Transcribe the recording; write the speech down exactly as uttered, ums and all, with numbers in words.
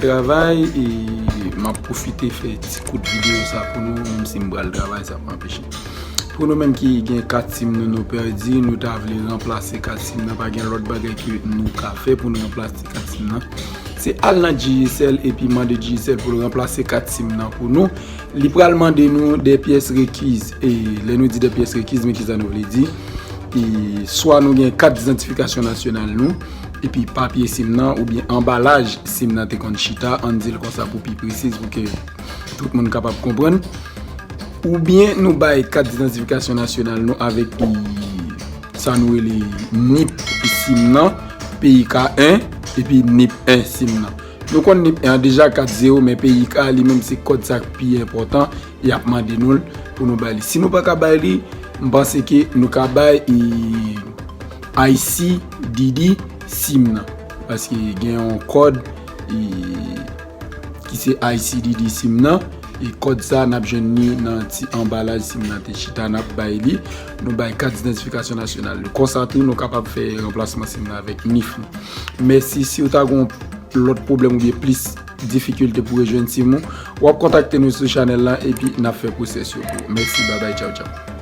Travay, e m ap pwofite fè ti kout videyo sa pou nou, menm si m pral travay, sa pa anpeche. Pou nou menm ki gen kat sim nou, nou pèdi, nou ta vle ranplase kat sim nan, pa gen lòt bagay ke nou ka fè pou nou ranplase kat sim nan. Se al nan Digicel epi mande Digicel pou l ranplase kat sim nan pou nou. Li pral mande nou de pyès rekiz. E lè nou di de pyès rekiz, men kisa nou vle di? E swa nou gen kat idantifikasyon nasyonal nou, epi papye sim nan oubyen anbalaj sim nan te konn chita, ann di l konsa pou pi presiz, pou ke tout moun kapab konprann. Oubyen nou bay kat idantifikasyon nasyonal nou avèk, e, sa nou rele nip sim nan, P I K en, epi nip en sim nan. Nou konn nip en an deja, kat zewo, men P I K li menm se kòd sa k pi enpòtan, y ap mande nou l pou nou bay li. Si nou pa ka bay li, m panse ke nou ka bay, e, I C D D sim nan. Paske gen yon kòd, e, ki se I C D D sim nan. E kòd sa, n ap jwenn li nan ti anbalaj sim nan te chita, n ap bay li. Nou bay kat idantifikasyon nasyonal li. Konsa tou, nou kapab fè ranplasman sim nan avèk nip nou. Mèsi. Si w ta gen yon lòt pwoblèm oubyen plis difikilte pou rejwenn sim ou, w ap kontakte nou sou chanèl la epi n ap fè pwosès yo pou ou. Mèsi, babay, tchaw, tchaw.